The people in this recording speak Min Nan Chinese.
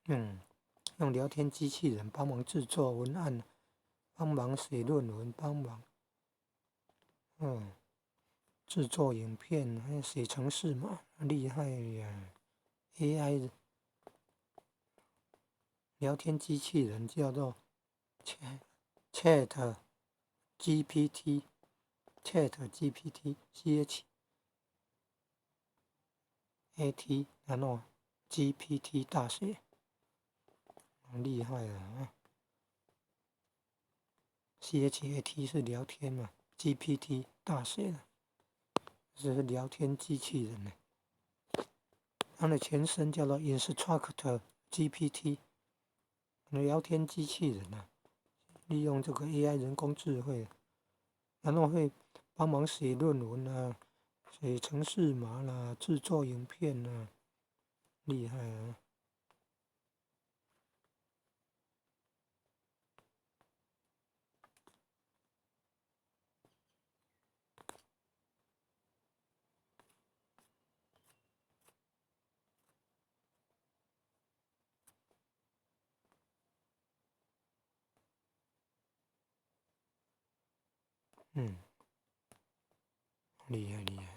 用聊天機器人幫忙製作文案，幫忙寫論文，幫忙製作影片，還有寫程式碼，厲害呀！AI 聊天機器人叫做 Chat GPT，Chat GPT，C H A T，然後 GPT 大寫，厲害啊！C H A T 是聊天嘛，GPT 大寫，這是聊天機器人呢。它的前身叫做 Instruct GPT，聊天機器人啊，利用這個 AI 人工智慧，然後會幫忙寫論文啊，寫程式碼啦，製作影片啊，厲害啊！厲害厲害。